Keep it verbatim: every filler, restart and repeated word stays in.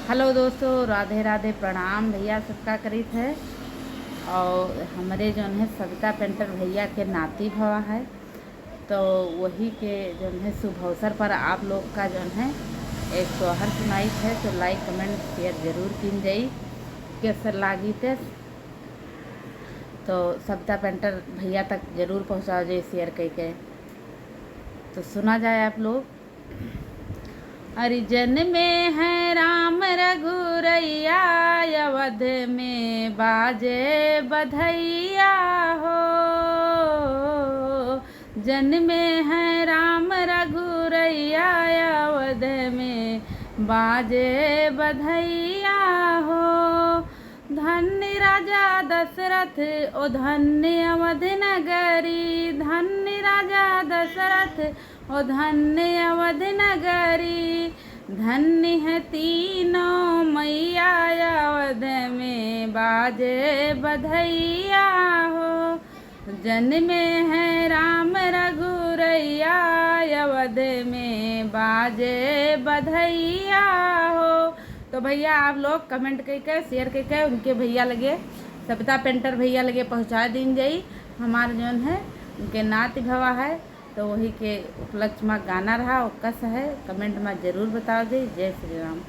हेलो दोस्तों, राधे राधे, प्रणाम भैया, सबका करीत है। और हमरे जौन है सविता पेंटर भैया के नाती भवा है, तो वही के जौन है शुभ अवसर पर आप लोग का जौन है एक सोहर सुनाइत है, तो like, comment, share जरूर कीन जाई। कैसे लागी ते तो सविता पेंटर भैया तक जरूर पहुँचाओ जाए share करके। तो सुना जाए आप लोग। अरे जन्मे हैं राम रघुरैया, अवध में बाजे बधैया हो। जन्मे हैं राम रघुरैया, अवध में बाजे बधैया हो। धन्य राजा दशरथ, ओ धन्य अवध नगरी। धन्य राजा दशरथ, ओ धन्य अवध नगरी। धन्य है तीनों मैया, अवध में बाजे बधैया हो। जन्मे हैं राम रघुरैया, अवध में बाजे बधैया हो। तो भैया, आप लोग comment करके, share करके उनके भैया लगे, सविता पेंटर भैया लगे पहुँचा दीन जाई। हमार जौन है उनके नाती भवा है, तो वही के उपलक्ष्य में गाना रहा, ओकस है, comment में जरूर बताओ जाई। जय श्री राम।